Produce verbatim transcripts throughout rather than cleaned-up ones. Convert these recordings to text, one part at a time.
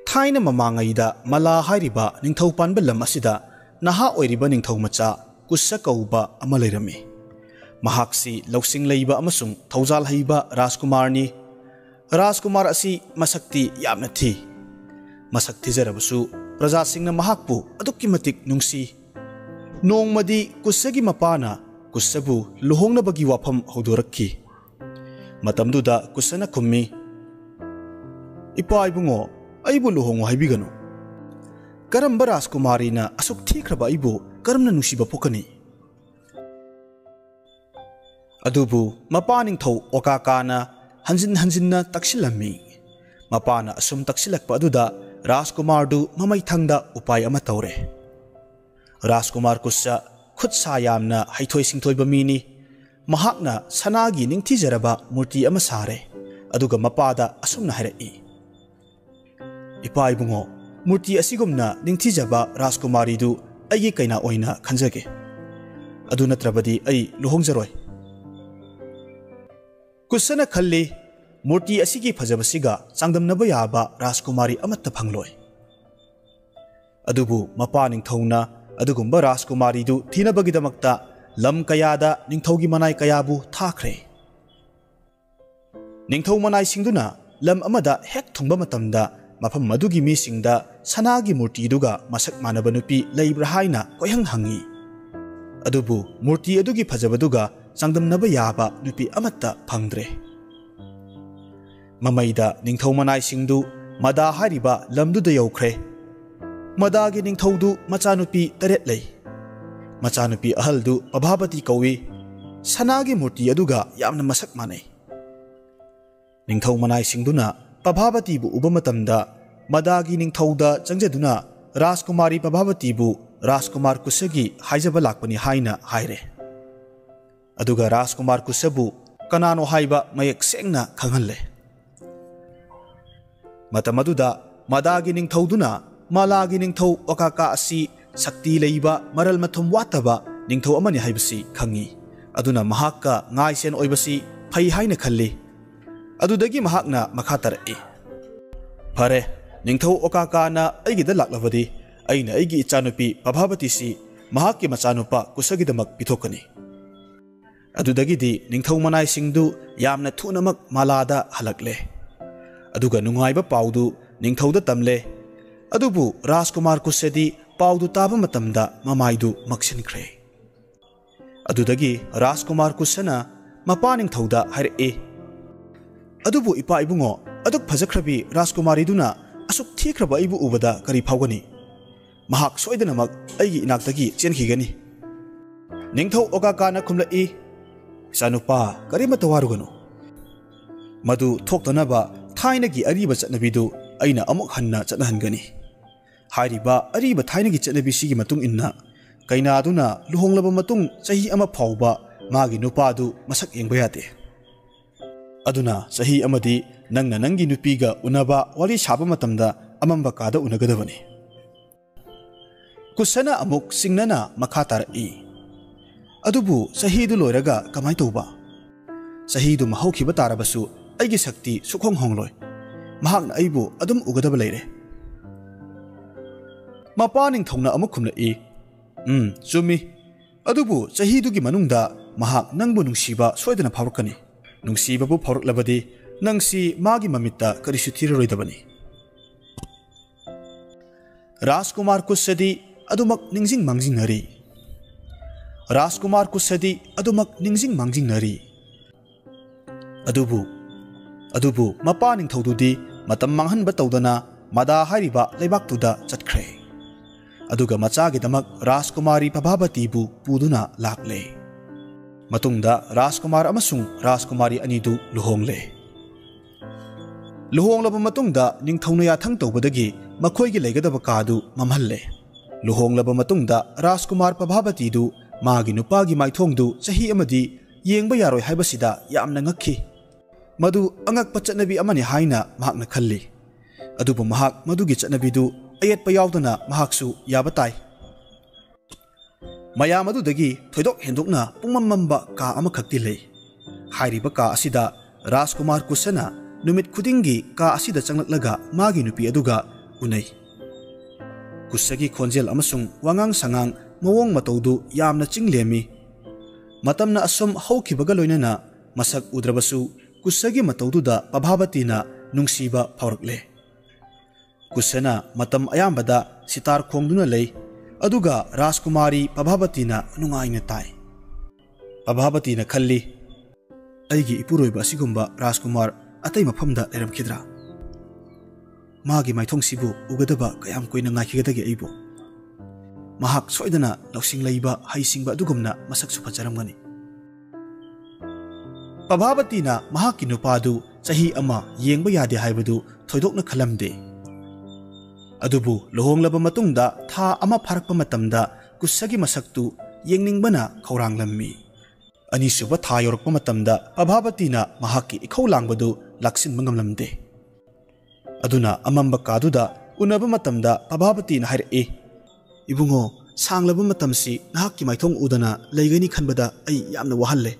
ꯊꯥꯏꯅ ꯃꯃꯥꯡꯉꯩꯗ ꯃꯂꯥ ꯍꯥꯏꯔꯤꯕ ꯅꯤꯡꯊꯧ ꯄꯥꯟꯕ ꯂꯝ ꯑꯁꯤꯗ ꯅꯍꯥ ꯑꯣꯏꯔꯤꯕ ꯅꯤꯡꯊꯧ ꯃꯆꯥ ꯀꯨꯁ ꯀꯧꯕ ꯑꯃ ꯂꯩꯔꯝꯃꯤ꯫ ꯃꯍꯥꯛꯁꯤ ꯂꯧꯁꯤꯡ ꯂꯩꯕ ꯑꯃꯁꯨꯡ ꯊꯧꯖꯥꯜ ꯍꯩꯕ ꯔꯥꯖꯀꯨꯃꯥꯔꯅꯤ꯫ ꯔꯥꯖꯀꯨꯃꯥꯔ ꯑꯁꯤ ꯃꯁꯛꯇꯤ ꯌꯥꯝꯅ ꯊꯤ꯫ ꯃꯁꯛ ꯊꯤꯖꯔꯕꯁꯨ ꯄ꯭ꯔꯖꯥꯁꯤꯡꯅ ꯃꯍꯥꯛꯄꯨ ꯑꯗꯨꯛꯀꯤ ꯃꯇꯤꯛ ꯅꯨꯡꯁꯤ꯫ ꯅꯣꯡꯃꯗꯤ ꯀꯨꯁꯒꯤ ꯃꯄꯥꯅ ꯀꯨꯁꯕꯨ ꯂꯨꯍꯣꯡꯅꯕꯒꯤ ꯋꯥꯐꯝ ꯍꯧꯗꯣꯔꯛꯈꯤ꯫ ꯃꯇꯝꯗꯨꯗ ꯀꯨꯁꯅ ꯈꯨꯝꯃꯤ, "ꯏꯄꯥ ꯏꯕꯨꯡꯉꯣ, ꯑꯩꯕꯨ ꯂꯨꯍꯣꯡꯉꯨ ꯍꯥꯏꯕꯤꯒꯅꯨ꯫ ꯀꯔꯝꯕ ꯔꯥꯖꯀꯨꯃꯥꯔꯤꯅ ꯑꯁꯨꯛ ꯊꯤꯈ꯭ꯔꯕ ꯑꯩꯕꯨ ꯀꯔꯝꯅ ꯅꯨꯡꯁꯤꯕ ꯄꯣꯛꯀꯅꯤ?" ꯑꯗꯨꯕꯨ ꯃꯄꯥ ꯅꯤꯡꯊꯧ ꯑꯣꯀꯥꯀꯥꯅ ꯍꯟꯖꯤꯟ ꯍꯟꯖꯤꯟꯅ ꯇꯛꯁꯤꯜꯂꯝꯃꯤ꯫ ꯃꯄꯥꯅ ꯑꯁꯨꯝ ꯇꯛꯁꯤꯜꯂꯛꯄ ꯑꯗꯨꯗ ꯔꯥꯖꯀꯨꯃꯥꯔꯗꯨ ꯃꯃꯩꯊꯪꯗ ꯎꯄꯥꯏ ꯑꯃ ꯇꯧꯔꯦ꯫ ꯔꯥꯖꯀꯨꯃꯥꯔ ꯀꯨꯁ ꯈꯨꯠ ꯁꯥ ꯌꯥꯝꯅ ꯍꯩꯊꯣꯏ ꯁꯤꯡꯊꯣꯏꯕ ꯃꯤꯅꯤ꯫ ꯃꯍꯥꯛꯅ ꯁꯅꯥꯒꯤ ꯅꯤꯡꯊꯤꯖꯔꯕ ꯃꯨꯔꯇꯤ ꯑꯃ ꯁꯥꯔꯦ, ꯑꯗꯨꯒ ꯃꯄꯥꯗ ꯑꯁꯨꯝꯅ ꯍꯥꯏꯔꯛꯏ, "ꯏꯄꯥ ꯏꯕꯨꯡꯉꯣ, ꯃꯨꯔꯇꯤ ꯑꯁꯤꯒꯨꯝꯅ ꯅꯤꯡꯊꯤꯖꯕ ꯔꯥꯖꯀꯨꯃꯥꯔꯤꯗꯨ ꯑꯩꯒꯤ ꯀꯩꯅꯥ ꯑꯣꯏꯅ ꯈꯟꯖꯒꯦ꯫ ꯑꯗꯨ ꯅꯠꯇ꯭ꯔꯕꯗꯤ ꯑꯩ ꯂꯨꯍꯣꯡꯖꯔꯣꯏ꯫" ꯀꯨꯁꯅ ꯈꯜꯂꯤ, ꯃꯨꯔꯇꯤ ꯑꯁꯤꯒꯤ ꯐꯖꯕꯁꯤꯒ ꯆꯥꯡꯗꯝꯅꯕ ꯌꯥꯕ ꯔꯥꯖꯀꯨꯃꯥꯔꯤ ꯑꯃꯠꯇ ꯐꯪꯂꯣꯏ꯫ ꯑꯗꯨꯕꯨ ꯃꯄꯥ ꯅꯤꯡꯊꯧꯅ ꯑꯗꯨꯒꯨꯝꯕ ꯔꯥꯖꯀꯨꯃꯥꯔꯤꯗꯨ ꯊꯤꯅꯕꯒꯤꯗꯃꯛꯇ ꯂꯝ ꯀꯌꯥꯗ ꯅꯤꯡꯊꯧꯒꯤ ꯃꯅꯥꯏ ꯀꯌꯥꯕꯨ ꯊꯥꯈ꯭ꯔꯦ꯫ ꯅꯤꯡꯊꯧ ꯃꯅꯥꯏꯁꯤꯡꯗꯨꯅ ꯂꯝ ꯑꯃꯗ ꯍꯦꯛ ꯊꯨꯡꯕ ꯃꯇꯝꯗ ꯃꯐꯝ ꯑꯗꯨꯒꯤ ꯃꯤꯁꯤꯡꯗ ꯁꯅꯥꯒꯤ ꯃꯨꯔꯇꯤꯗꯨꯒ ꯃꯁꯛ ꯃꯥꯟꯅꯕ ꯅꯨꯄꯤ ꯂꯩꯕ꯭ꯔꯥ ꯍꯥꯏꯅ ꯀꯣꯏꯍꯪ ꯍꯪꯉꯤ꯫ ꯑꯗꯨꯕꯨ ꯃꯨꯔꯇꯤ ꯑꯗꯨꯒꯤ ꯐꯖꯕꯗꯨꯒ ꯆꯥꯡꯗꯝꯅꯕ ꯌꯥꯕ ꯅꯨꯄꯤ ꯑꯃꯠꯇ ꯐꯪꯗ꯭ꯔꯦ꯫ ꯃꯃꯩꯗ ꯅꯤꯡꯊꯧ ꯃꯅꯥꯏꯁꯤꯡꯗꯨ ꯃꯗꯥ ꯍꯥꯏꯔꯤꯕ ꯂꯝꯗꯨꯗ ꯌꯧꯈ꯭ꯔꯦ꯫ ꯃꯗꯥꯒꯤ ꯅꯤꯡꯊꯧꯗꯨ ꯃꯆꯥꯅꯨꯄꯤ ꯇꯔꯦꯠ ꯂꯩ꯫ ꯃꯆꯥꯅꯨꯄꯤ ꯑꯍꯜꯗꯨ ꯄꯚꯥꯕꯇꯤ ꯀꯧꯏ꯫ ꯁꯅꯥꯒꯤ ꯃꯨꯔꯇꯤ ꯑꯗꯨꯒ ꯌꯥꯝꯅ ꯃꯁꯛ ꯃꯥꯟꯅꯩ꯫ ꯅꯤꯡꯊꯧ ꯃꯅꯥꯏꯁꯤꯡꯗꯨꯅ ꯄꯚꯥꯕꯇꯤꯕꯨ ꯎꯕ ꯃꯇꯝꯗ ꯃꯗꯥꯒꯤ ꯅꯤꯡꯊꯧꯗ ꯆꯪꯖꯗꯨꯅ ꯔꯥꯖꯀꯨꯃꯥꯔꯤ ꯄꯚꯥꯕꯇꯤꯕꯨ ꯔꯥꯖꯀꯨꯃꯥꯔ ꯀꯨꯁꯒꯤ ꯍꯥꯏꯖꯕ ꯂꯥꯛꯄꯅꯤ ꯍꯥꯏꯅ ꯍꯥꯏꯔꯦ꯫ ꯑꯗꯨꯒ ꯔꯥꯖꯀꯨꯃꯥꯔ ꯀꯨꯁꯕꯨ ꯀꯅꯥꯅꯣ ꯍꯥꯏꯕ ꯃꯌꯦꯛ ꯁꯦꯡꯅ ꯈꯪꯍꯜꯂꯦ꯫ ꯃꯇꯝ ꯑꯗꯨꯗ ꯃꯗꯥꯒꯤ ꯅꯤꯡꯊꯧꯗꯨꯅ ꯃꯂꯥꯒꯤ ꯅꯤꯡꯊꯧ ꯑꯣꯀꯥꯀꯥ ꯑꯁꯤ ꯁꯛꯇꯤ ꯂꯩꯕ, ꯃꯔꯜ ꯃꯊꯨꯝ ꯋꯥꯠꯇꯕ ꯅꯤꯡꯊꯧ ꯑꯃꯅꯤ ꯍꯥꯏꯕꯁꯤ ꯈꯪꯉꯤ꯫ ꯑꯗꯨꯅ ꯃꯍꯥꯛꯀ ꯉꯥꯏꯁꯦꯟ ꯑꯣꯏꯕꯁꯤ ꯐꯩ ꯍꯥꯏꯅ ꯈꯜꯂꯤ꯫ ꯑꯗꯨꯗꯒꯤ ꯃꯍꯥꯛꯅ ꯃꯈꯥ ꯇꯥꯔꯛꯏ, "ꯐꯔꯦ, "ꯅꯤꯡꯊꯧ ꯑꯣꯀꯥꯀꯥꯅ ꯑꯩꯒꯤꯗ ꯂꯥꯛꯂꯕꯗꯤ, ꯑꯩꯅ ꯑꯩꯒꯤ ꯏꯆꯥꯅꯨꯄꯤ ꯄꯕꯥꯕꯇꯤꯁꯤ ꯃꯍꯥꯛꯀꯤ ꯃꯆꯥꯅꯨꯄꯥ ꯀꯨꯁꯒꯤꯗꯃꯛ ꯄꯤꯊꯣꯛꯀꯅꯤ꯫" ꯑꯗꯨꯗꯒꯤꯗꯤ ꯅꯤꯡꯊꯧ ꯃꯅꯥꯏꯁꯤꯡꯗꯨ ꯌꯥꯝꯅ ꯊꯨꯅꯃꯛ ꯃꯥꯂꯥꯗ ꯍꯜꯂꯛꯂꯦ꯫ ꯑꯗꯨꯒ ꯅꯨꯡꯉꯥꯏꯕ ꯄꯥꯎꯗꯨ ꯅꯤꯡꯊꯧꯗ ꯇꯝꯂꯦ꯫ ꯑꯗꯨꯕꯨ ꯔꯥꯖꯀꯨꯃꯥꯔ ꯀꯨꯁꯗꯤ ꯄꯥꯎꯗꯨ ꯇꯥꯕ ꯃꯇꯝꯗ ꯃꯃꯥꯏꯗꯨ ꯃꯛꯁꯤꯟꯈ꯭ꯔꯦ꯫ ꯑꯗꯨꯗꯒꯤ ꯔꯥꯖꯀꯨꯃꯥꯔ ꯀꯨꯁꯅ ꯃꯄꯥ ꯅꯤꯡꯊꯧꯗ ꯍꯥꯏꯔꯛꯏ, "ꯑꯗꯨꯕꯨ ꯏꯄꯥ ꯏꯕꯨꯡꯉꯣ, ꯑꯗꯨꯛ ꯐꯖꯈ꯭ꯔꯕꯤ ꯔꯥꯖꯀꯨꯃꯥꯔꯤꯗꯨꯅ ꯑꯁꯨꯛ ꯊꯤꯈ꯭ꯔꯕ ꯑꯩꯕꯨ ꯎꯕꯗ ꯀꯔꯤ ꯐꯥꯎꯒꯅꯤ? ꯃꯍꯥꯛ ꯁꯣꯏꯗꯅꯃꯛ ꯑꯩꯒꯤ ꯏꯅꯥꯛꯇꯒꯤ ꯆꯦꯟꯈꯤꯒꯅꯤ꯫" ꯅꯤꯡꯊꯧ ꯑꯣꯀꯥꯀꯥꯅ ꯈꯨꯝꯂꯛꯏ, "ꯏꯆꯥꯅꯨꯄꯥ, ꯀꯔꯤꯃꯠꯇ ꯋꯥꯔꯨꯒꯅꯨ꯫ ꯃꯗꯨ ꯊꯣꯛꯇꯅꯕ ꯊꯥꯏꯅꯒꯤ ꯑꯔꯤꯕ ꯆꯠꯅꯕꯤꯗꯨ ꯑꯩꯅ ꯑꯃꯨꯛ ꯍꯟꯅ ꯆꯠꯅꯍꯟꯒꯅꯤ꯫ ꯍꯥꯏꯔꯤꯕ ꯑꯔꯤꯕ ꯊꯥꯏꯅꯒꯤ ꯆꯠꯅꯕꯤꯁꯤꯒꯤ ꯃꯇꯨꯡ ꯏꯟꯅ ꯀꯩꯅꯥꯗꯨꯅ ꯂꯨꯍꯣꯡꯂꯕ ꯃꯇꯨꯡ ꯆꯍꯤ ꯑꯃ ꯐꯥꯎꯕ ꯃꯥꯒꯤ ꯅꯨꯄꯥꯗꯨ ꯃꯁꯛ ꯌꯦꯡꯕ ꯌꯥꯗꯦ꯫ ꯑꯗꯨꯅ ꯆꯍꯤ ꯑꯃꯗꯤ ꯅꯪꯅ ꯅꯪꯒꯤ ꯅꯨꯄꯤꯒ ꯎꯅꯕ, ꯋꯥꯔꯤ ꯁꯥꯕ ꯃꯇꯝꯗ ꯑꯃꯝꯕ ꯀꯥꯗ ꯎꯅꯒꯗꯕꯅꯤ꯫" ꯀꯨꯁꯅ ꯑꯃꯨꯛ ꯆꯤꯡꯅꯅ ꯃꯈꯥ ꯇꯥꯔꯛꯏ, "ꯑꯗꯨꯕꯨ ꯆꯍꯤꯗꯨ ꯂꯣꯏꯔꯒ ꯀꯃꯥꯏ ꯇꯧꯕ? ꯆꯍꯤꯗꯨ ꯍꯧꯈꯤꯕ ꯇꯥꯔꯕꯁꯨ ꯑꯩꯒꯤ ꯁꯛꯇꯤ ꯁꯨꯛꯍꯣꯡ ꯍꯣꯡꯂꯣꯏ꯫ ꯃꯍꯥꯛꯅ ꯑꯩꯕꯨ ꯑꯗꯨꯝ ꯎꯒꯗꯕ ꯂꯩꯔꯦ꯫" ꯃꯄꯥ ꯅꯤꯡꯊꯧꯅ ꯑꯃꯨꯛ ꯈꯨꯝꯂꯛꯏ, "ꯎꯝ, ꯆꯨꯝꯃꯤ꯫ ꯑꯗꯨꯕꯨ ꯆꯍꯤꯗꯨꯒꯤ ꯃꯅꯨꯡꯗ ꯃꯍꯥꯛ ꯅꯪꯕꯨ ꯅꯨꯡꯁꯤꯕ ꯁꯣꯏꯗꯅ ꯐꯥꯎꯔꯛꯀꯅꯤ꯫ ꯅꯨꯡꯁꯤꯕꯕꯨ ꯐꯥꯎꯔꯛꯂꯕꯗꯤ ꯅꯪꯁꯤ ꯃꯥꯒꯤ ꯃꯃꯤꯠꯇ ꯀꯔꯤꯁꯨ ꯊꯤꯔꯔꯣꯏꯗꯕꯅꯤ꯫" ꯔꯥꯖꯀꯨꯃꯥꯔ ꯀꯨꯁꯗꯤ ꯑꯗꯨꯃꯛ ꯅꯤꯡꯁꯤꯡ ꯃꯥꯡꯖꯤꯡꯅꯔꯤ꯫ ꯔꯥꯖꯀꯨꯃꯥꯔ ꯀꯨꯁꯗꯤ ꯑꯗꯨꯃꯛ ꯅꯤꯡꯁꯤꯡ ꯃꯥꯡꯖꯤꯡꯅꯔꯤ꯫ ꯑꯗꯨꯕꯨ, ꯑꯗꯨꯕꯨ ꯃꯄꯥ ꯅꯤꯡꯊꯧꯗꯨꯗꯤ ꯃꯇꯝ ꯃꯥꯡꯍꯟꯕ ꯇꯧꯗꯅ ꯃꯗꯥ ꯍꯥꯏꯔꯤꯕ ꯂꯩꯕꯥꯛꯇꯨꯗ ꯆꯠꯈ꯭ꯔꯦ꯫ ꯑꯗꯨꯒ ꯃꯆꯥꯒꯤꯗꯃꯛ ꯔꯥꯖꯀꯨꯃꯥꯔꯤ ꯄꯕꯥꯕꯇꯤꯕꯨ ꯄꯨꯗꯨꯅ ꯂꯥꯛꯂꯦ꯫ ꯃꯇꯨꯡꯗ ꯔꯥꯖꯀꯨꯃꯥꯔ ꯑꯃꯁꯨꯡ ꯔꯥꯖꯀꯨꯃꯥꯔꯤ ꯑꯅꯤꯗꯨ ꯂꯨꯍꯣꯡꯂꯦ꯫ ꯂꯨꯍꯣꯡꯂꯕ ꯃꯇꯨꯡꯗ ꯅꯤꯡꯊꯧꯅ ꯌꯥꯊꯪ ꯇꯧꯕꯗꯒꯤ ꯃꯈꯣꯏꯒꯤ ꯂꯩꯒꯗꯕ ꯀꯥꯗꯨ ꯃꯝꯍꯜꯂꯦ꯫ ꯂꯨꯍꯣꯡꯂꯕ ꯃꯇꯨꯡꯗ ꯔꯥꯖꯀꯨꯃꯥꯔ ꯄꯕꯥꯕꯇꯤꯗꯨ ꯃꯥꯒꯤ ꯅꯨꯄꯥꯒꯤ ꯃꯥꯏꯊꯣꯡꯗꯨ ꯆꯍꯤ ꯑꯃꯗꯤ ꯌꯦꯡꯕ ꯌꯥꯔꯣꯏ ꯍꯥꯏꯕꯁꯤꯗ ꯌꯥꯝꯅ ꯉꯛꯈꯤ꯫ ꯃꯗꯨ ꯑꯉꯛꯄ ꯆꯠꯅꯕꯤ ꯑꯃꯅꯤ ꯍꯥꯏꯅ ꯃꯍꯥꯛꯅ ꯈꯜꯂꯤ꯫ ꯑꯗꯨꯕꯨ ꯃꯍꯥꯛ ꯃꯗꯨꯒꯤ ꯆꯠꯅꯕꯤꯗꯨ ꯑꯌꯦꯠꯄ ꯌꯥꯎꯗꯅ ꯃꯍꯥꯛꯁꯨ ꯌꯥꯕ ꯇꯥꯏ꯫ ꯃꯌꯥꯝ ꯑꯗꯨꯗꯒꯤ ꯊꯣꯏꯗꯣꯛ ꯍꯦꯟꯗꯣꯛꯅ ꯄꯨꯡꯃꯝ ꯃꯝꯕ ꯀꯥ ꯑꯃꯈꯛꯇꯤ ꯂꯩ꯫ ꯍꯥꯏꯔꯤꯕ ꯀꯥ ꯑꯁꯤꯗ ꯔꯥꯖꯀꯨꯃꯥꯔ ꯀꯨꯁꯅ ꯅꯨꯃꯤꯠ ꯈꯨꯗꯤꯡꯒꯤ ꯀꯥ ꯑꯁꯤꯗ ꯆꯪꯂꯛꯂꯒ ꯃꯥꯒꯤ ꯅꯨꯄꯤ ꯑꯗꯨꯒ ꯎꯅꯩ꯫ ꯀꯨꯁꯒꯤ ꯈꯣꯟꯖꯦꯜ ꯑꯃꯁꯨꯡ ꯋꯥꯉꯥꯡ ꯁꯉꯥꯡ, ꯃꯑꯣꯡ ꯃꯇꯧꯗꯨ ꯌꯥꯝꯅ ꯆꯤꯡꯂꯦꯝꯃꯤ꯫ ꯃꯇꯝꯅ ꯑꯁꯨꯝ ꯍꯧꯈꯤꯕꯒ ꯂꯣꯏꯅꯅ ꯃꯁꯛ ꯎꯗ꯭ꯔꯕꯁꯨ ꯀꯨꯁꯒꯤ ꯃꯇꯧꯗꯨꯗ ꯄꯚꯥꯕꯇꯤꯅ ꯅꯨꯡꯁꯤꯕ ꯐꯥꯎꯔꯛꯂꯦ꯫ ꯀꯨꯁꯅ ꯃꯇꯝ ꯑꯌꯥꯝꯕꯗ ꯁꯤꯇꯥꯔ ꯈꯣꯡꯗꯨꯅ ꯂꯩ, ꯑꯗꯨꯒ ꯔꯥꯖꯀꯨꯃꯥꯔꯤ ꯄꯚꯥꯕꯇꯤꯅ ꯅꯨꯡꯉꯥꯏꯅ ꯇꯥꯏ꯫ ꯄꯚꯥꯕꯇꯤꯅ ꯈꯜꯂꯤ, "ꯑꯩꯒꯤ ꯏꯄꯨꯔꯣꯏꯕ ꯑꯁꯤꯒꯨꯝꯕ ꯔꯥꯖꯀꯨꯃꯥꯔ ꯑꯇꯩ ꯃꯐꯝꯗ ꯂꯩꯔꯝꯈꯤꯗ꯭ꯔꯥ? ꯃꯥꯒꯤ ꯃꯥꯏꯊꯣꯡꯁꯤꯕꯨ ꯎꯒꯗꯕ ꯀꯌꯥꯝ ꯀꯨꯏꯅ ꯉꯥꯏꯈꯤꯒꯗꯒꯦ ꯑꯩꯕꯨ? ꯃꯍꯥꯛ ꯁꯣꯏꯗꯅ ꯂꯧꯁꯤꯡ ꯂꯩꯕ, ꯍꯩꯁꯤꯡꯕ ꯑꯗꯨꯒꯨꯝꯅ ꯃꯁꯛꯁꯨ ꯐꯖꯔꯝꯒꯅꯤ꯫" ꯄꯚꯥꯕꯇꯤꯅ ꯃꯍꯥꯛꯀꯤ ꯅꯨꯄꯥꯗꯨ ꯆꯍꯤ ꯑꯃ ꯌꯦꯡꯕ ꯌꯥꯗꯦ ꯍꯥꯏꯕꯗꯨ ꯊꯣꯏꯗꯣꯛꯅ ꯈꯜꯂꯝꯗꯦ꯫ ꯑꯗꯨꯕꯨ ꯂꯨꯍꯣꯡꯂꯕ ꯃꯇꯨꯡꯗ ꯊꯥ ꯑꯃ ꯐꯥꯔꯛꯄ ꯃꯇꯝꯗ ꯀꯨꯁꯒꯤ ꯃꯁꯛꯇꯨ ꯌꯦꯡꯅꯤꯡꯕꯅ ꯈꯧꯔꯥꯡꯂꯝꯃꯤ꯫ ꯑꯅꯤꯁꯨꯕ ꯊꯥ ꯌꯧꯔꯛꯄ ꯃꯇꯝꯗ ꯄꯚꯥꯕꯇꯤꯅ ꯃꯍꯥꯛꯀꯤ ꯏꯈꯧ ꯂꯥꯡꯕꯗꯨ ꯂꯥꯛꯁꯤꯟꯕ ꯉꯝꯂꯝꯗꯦ꯫ ꯑꯗꯨꯅ ꯑꯃꯝꯕ ꯀꯥꯗꯨꯗ ꯎꯅꯕ ꯃꯇꯝꯗ ꯄꯚꯥꯕꯇꯤꯅ ꯍꯥꯏꯔꯛꯏ, "ꯏꯕꯨꯡꯉꯣ, ꯁꯥꯡꯂꯕ ꯃꯇꯝꯁꯤ ꯅꯍꯥꯛꯀꯤ ꯃꯥꯏꯊꯣꯡ ꯎꯗꯅ ꯂꯩꯒꯅꯤ ꯈꯟꯕꯗ ꯑꯩ ꯌꯥꯝꯅ ꯋꯥꯍꯜꯂꯦ꯫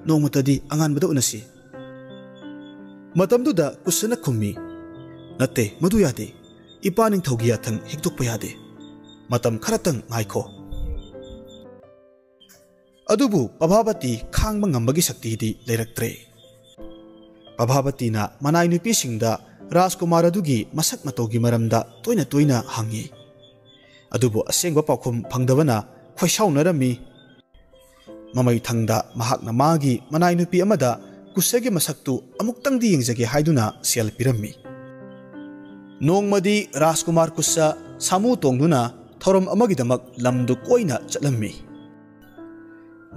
ꯅꯣꯡꯃꯇꯗꯤ ꯑꯉꯥꯟꯕꯗ ꯎꯅꯁꯤ꯫" ꯃꯇꯝꯗꯨꯗ ꯀꯨꯁꯅ ꯈꯨꯝꯃꯤ, "ꯅꯠꯇꯦ, ꯃꯗꯨ ꯌꯥꯗꯦ꯫ ꯏꯄꯥ ꯅꯤꯡꯊꯧꯒꯤ ꯌꯥꯊꯪ ꯍꯤꯛꯇꯣꯛꯄ ꯌꯥꯗꯦ꯫ ꯃꯇꯝ ꯈꯔꯇꯪ ꯉꯥꯏꯈꯣ꯫" ꯑꯗꯨꯕꯨ ꯄꯚꯥꯕꯇꯤ ꯈꯥꯡꯕ ꯉꯝꯕꯒꯤ ꯁꯛꯇꯤꯗꯤ ꯂꯩꯔꯛꯇ꯭ꯔꯦ꯫ ꯄꯚꯥꯕꯇꯤꯅ ꯃꯅꯥꯏ ꯅꯨꯄꯤꯁꯤꯡꯗ ꯔꯥꯖꯀꯨꯃꯥꯔ ꯑꯗꯨꯒꯤ ꯃꯁꯛ ꯃꯇꯧꯒꯤ ꯃꯔꯝꯗ ꯇꯣꯏꯅ ꯇꯣꯏꯅ ꯍꯪꯉꯤ꯫ ꯑꯗꯨꯕꯨ ꯑꯁꯦꯡꯕ ꯄꯥꯎꯈꯨꯝ ꯐꯪꯗꯕꯅ ꯈꯣꯏꯁꯥꯎꯅꯔꯝꯃꯤ꯫ ꯃꯃꯩ ꯊꯪꯗ ꯃꯍꯥꯛꯅ ꯃꯥꯒꯤ ꯃꯅꯥꯏ ꯅꯨꯄꯤ ꯑꯃꯗ ꯀꯨꯁꯒꯤ ꯃꯁꯛꯇꯨ ꯑꯃꯨꯛꯇꯪꯗꯤ ꯌꯦꯡꯖꯒꯦ ꯍꯥꯏꯗꯨꯅ ꯁꯦꯜ ꯄꯤꯔꯝꯃꯤ꯫ ꯅꯣꯡꯃꯗꯤ ꯔꯥꯖꯀꯨꯃꯥꯔ ꯀꯨꯁ ꯁꯥꯃꯨ ꯇꯣꯡꯗꯨꯅ ꯊꯧꯔꯝ ꯑꯃꯒꯤꯗꯃꯛ ꯂꯝꯗꯨ ꯀꯣꯏꯅ ꯆꯠꯂꯝꯃꯤ꯫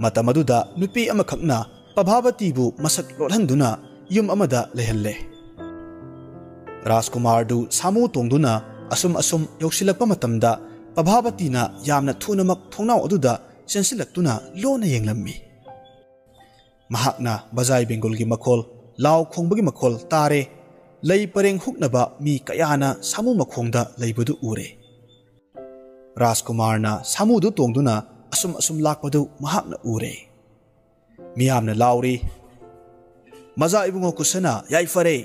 ꯃꯇꯝ ꯑꯗꯨꯗ ꯅꯨꯄꯤ ꯑꯃꯈꯛꯅ ꯄꯚꯥꯕꯇꯤꯕꯨ ꯃꯁꯛ ꯂꯣꯠꯍꯟꯗꯨꯅ ꯌꯨꯝ ꯑꯃꯗ ꯂꯩꯍꯜꯂꯦ꯫ ꯔꯥꯖꯀꯨꯃꯥꯔꯗꯨ ꯁꯥꯃꯨ ꯇꯣꯡꯗꯨꯅ ꯑꯁꯨꯝ ꯑꯁꯨꯝ ꯌꯧꯁꯤꯜꯂꯛꯄ ꯃꯇꯝꯗ ꯄꯚꯥꯕꯇꯤꯅ ꯌꯥꯝꯅ ꯊꯨꯅꯃꯛ ꯊꯣꯡꯅꯥꯎ ꯑꯗꯨꯗ ꯆꯦꯟꯁꯤꯜꯂꯛꯇꯨꯅ ꯂꯣꯟꯅ ꯌꯦꯡꯂꯝꯃꯤ꯫ ꯃꯍꯥꯛꯅ ꯕꯖꯥꯏ ꯕꯦꯡꯒꯨꯜꯒꯤ ꯃꯈꯣꯜ, ꯂꯥꯎ ꯈꯣꯡꯕꯒꯤ ꯃꯈꯣꯜ ꯇꯥꯔꯦ꯫ ꯂꯩ ꯄꯔꯦꯡ ꯍꯨꯛꯅꯕ ꯃꯤ ꯀꯌꯥꯅ ꯁꯥꯃꯨ ꯃꯈꯣꯡꯗ ꯂꯩꯕꯗꯨ ꯎꯔꯦ꯫ ꯔꯥꯖꯀꯨꯃꯥꯔꯅ ꯁꯥꯃꯨꯗꯨ ꯇꯣꯡꯗꯨꯅ ꯑꯁꯨꯝ ꯑꯁꯨꯝ ꯂꯥꯛꯄꯗꯨ ꯃꯍꯥꯛꯅ ꯎꯔꯦ꯫ ꯃꯤꯌꯥꯝꯅ ꯂꯥꯎꯔꯤ꯫ "ꯃꯖꯥ ꯏꯕꯨꯡꯉꯣ ꯀꯨꯁꯅ, ꯌꯥꯏꯐꯔꯦ!"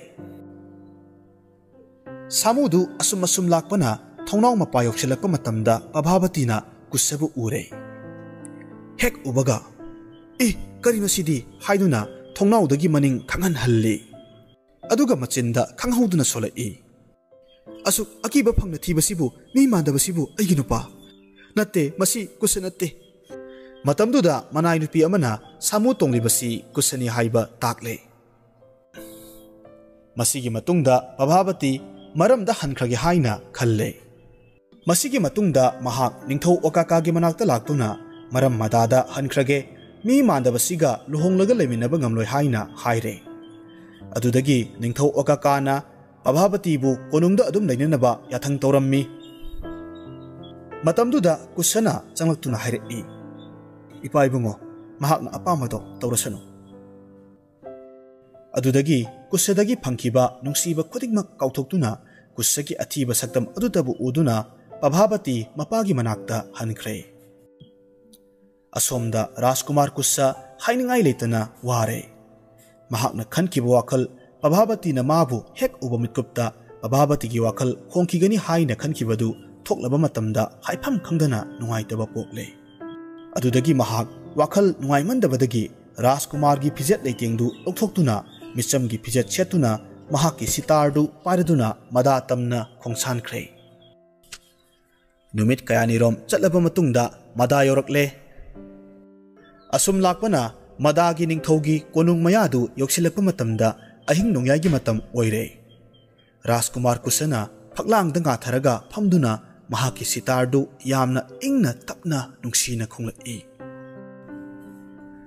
ꯁꯥꯃꯨꯗꯨ ꯑꯁꯨꯝ ꯑꯁꯨꯝ ꯂꯥꯛꯄꯅ ꯊꯣꯡꯅꯥꯎ ꯃꯄꯥ ꯌꯧꯁꯤꯜꯂꯛꯄ ꯃꯇꯝꯗ ꯄꯚꯥꯕꯇꯤꯅ ꯀꯨꯁꯕꯨ ꯎꯔꯦ꯫ ꯍꯦꯛ ꯎꯕꯒ, "ꯏ, ꯀꯔꯤꯅꯣ ꯁꯤꯗꯤ?" ꯍꯥꯏꯗꯨꯅ ꯊꯣꯡꯅꯥꯎꯗꯒꯤ ꯃꯅꯤꯡ ꯈꯪꯍꯟꯍꯜꯂꯤ꯫ ꯑꯗꯨꯒ ꯃꯆꯤꯟꯗ ꯈꯪꯍꯧꯗꯅ ꯁꯣꯜꯂꯛꯏ, "ꯑꯁꯨꯛ ꯑꯀꯤꯕ ꯐꯪꯅ ꯊꯤꯕꯁꯤꯕꯨ, ꯃꯤ ꯃꯥꯟꯗꯕꯁꯤꯕꯨ ꯑꯩꯒꯤ ꯅꯨꯄꯥ? ꯅꯠꯇꯦ, ꯃꯁꯤ ꯀꯨꯁ ꯅꯠꯇꯦ!" ꯃꯇꯝꯗꯨꯗ ꯃꯅꯥꯏ ꯅꯨꯄꯤ ꯑꯃꯅ ꯁꯥꯃꯨ ꯇꯣꯡꯂꯤꯕꯁꯤ ꯀꯨꯁꯅꯤ ꯍꯥꯏꯕ ꯇꯥꯛꯂꯦ꯫ ꯃꯁꯤꯒꯤ ꯃꯇꯨꯡꯗ ꯄꯚꯥꯕꯇꯤ ꯃꯔꯝꯗ ꯍꯟꯈ꯭ꯔꯒꯦ ꯍꯥꯏꯅ ꯈꯜꯂꯦ꯫ ꯃꯁꯤꯒꯤ ꯃꯇꯨꯡꯗ ꯃꯍꯥꯛ ꯅꯤꯡꯊꯧ ꯑꯣꯀꯥꯀꯥꯒꯤ ꯃꯅꯥꯛꯇ ꯂꯥꯛꯇꯨꯅ, "ꯃꯔꯝ ꯃꯗꯥꯗ ꯍꯟꯈ꯭ꯔꯒꯦ, ꯃꯤ ꯃꯥꯟꯗꯕꯁꯤꯒ ꯂꯨꯍꯣꯡꯂꯒ ꯂꯩꯃꯤꯟꯅꯕ ꯉꯝꯂꯣꯏ" ꯍꯥꯏꯅ ꯍꯥꯏꯔꯦ꯫ ꯑꯗꯨꯗꯒꯤ ꯅꯤꯡꯊꯧ ꯑꯣꯀꯥꯀꯥꯅ ꯄꯚꯥꯕꯇꯤꯕꯨ ꯀꯣꯅꯨꯡꯗ ꯑꯗꯨꯝ ꯂꯩꯅꯅꯕ ꯌꯥꯊꯪ ꯇꯧꯔꯝꯃꯤ꯫ ꯃꯇꯝꯗꯨꯗ ꯀꯨꯁꯅ ꯆꯪꯂꯛꯇꯨꯅ ꯍꯥꯏꯔꯛꯏ, "ꯏꯄꯥ ꯏꯕꯨꯡꯉꯣ, ꯃꯍꯥꯛꯅ ꯑꯄꯥꯝꯕꯗꯣ ꯇꯧꯔꯁꯅꯨ"꯫ ꯑꯗꯨꯗꯒꯤ ꯀꯨꯁꯗꯒꯤ ꯐꯪꯈꯤꯕ ꯅꯨꯡꯁꯤꯕ ꯈꯨꯗꯤꯡꯃꯛ ꯀꯥꯎꯊꯣꯛꯇꯨꯅ, ꯀꯨꯁꯒꯤ ꯑꯊꯤꯕ ꯁꯛꯇꯝ ꯑꯗꯨꯇꯕꯨ ꯎꯗꯨꯅ ꯄꯚꯥꯕꯇꯤ ꯃꯄꯥꯒꯤ ꯃꯅꯥꯛꯇ ꯍꯟꯈ꯭ꯔꯦ꯫ ꯑꯁꯣꯝꯗ ꯔꯥꯖꯀꯨꯃꯥꯔ ꯀꯨꯁ ꯍꯥꯏꯅꯤꯡꯉꯥꯏ ꯂꯩꯇꯅ ꯋꯥꯔꯦ꯫ ꯃꯍꯥꯛꯅ ꯈꯟꯈꯤꯕ ꯋꯥꯈꯜ ꯄꯚꯥꯕꯇꯤꯅ ꯃꯥꯕꯨ ꯍꯦꯛ ꯎꯕ ꯃꯤꯠꯀꯨꯞꯇ ꯄꯚꯥꯕꯇꯤꯒꯤ ꯋꯥꯈꯜ ꯍꯣꯡꯈꯤꯒꯅꯤ ꯍꯥꯏꯅ ꯈꯟꯈꯤꯕꯗꯨ ꯊꯣꯛꯂꯕ ꯃꯇꯝꯗ ꯍꯥꯏꯐꯝ ꯈꯪꯗꯅ ꯅꯨꯡꯉꯥꯏꯇꯕ ꯄꯣꯛꯂꯦ꯫ ꯑꯗꯨꯗꯒꯤ ꯃꯍꯥꯛ ꯋꯥꯈꯜ ꯅꯨꯡꯉꯥꯏꯃꯟꯗꯕꯗꯒꯤ ꯔꯥꯖꯀꯨꯃꯥꯔꯒꯤ ꯐꯤꯖꯦꯠ ꯂꯩꯇꯦꯡꯗꯨ ꯂꯧꯊꯣꯛꯇꯨꯅ, ꯃꯤꯆꯝꯒꯤ ꯐꯤꯖꯦꯠ ꯁꯦꯠꯇꯨꯅ, ꯃꯍꯥꯛꯀꯤ ꯁꯤꯇꯥꯔꯗꯨ ꯄꯥꯏꯔꯗꯨꯅ ꯃꯗꯥ ꯇꯝꯅ ꯈꯣꯡꯁꯥꯟꯈ꯭ꯔꯦ꯫ ꯅꯨꯃꯤꯠ ꯀꯌꯥꯅꯤꯔꯣꯝ ꯆꯠꯂꯕ ꯃꯇꯨꯡꯗ ꯃꯗꯥ ꯌꯧꯔꯛꯂꯦ꯫ ꯑꯁꯨꯝ ꯂꯥꯛꯄꯅ ꯃꯗꯥꯒꯤ ꯅꯤꯡꯊꯧꯒꯤ ꯀꯣꯅꯨꯡ ꯃꯌꯥꯗꯨ ꯌꯧꯁꯤꯜꯂꯛꯄ ꯃꯇꯝꯗ ꯑꯍꯤꯡ ꯅꯣꯡꯌꯥꯏꯒꯤ ꯃꯇꯝ ꯑꯣꯏꯔꯦ꯫ ꯔꯥꯖꯀꯨꯃꯥꯔ ꯀꯨꯁꯅ ꯐꯛꯂꯥꯡꯗ ꯉꯥꯊꯔꯒ ꯐꯝꯗꯨꯅ ꯃꯍꯥꯛꯀꯤ ꯁꯤꯇꯥꯔꯗꯨ ꯌꯥꯝꯅ ꯏꯪꯅ ꯇꯞꯅ ꯅꯨꯡꯁꯤꯅ ꯈꯣꯡꯂꯛꯏ꯫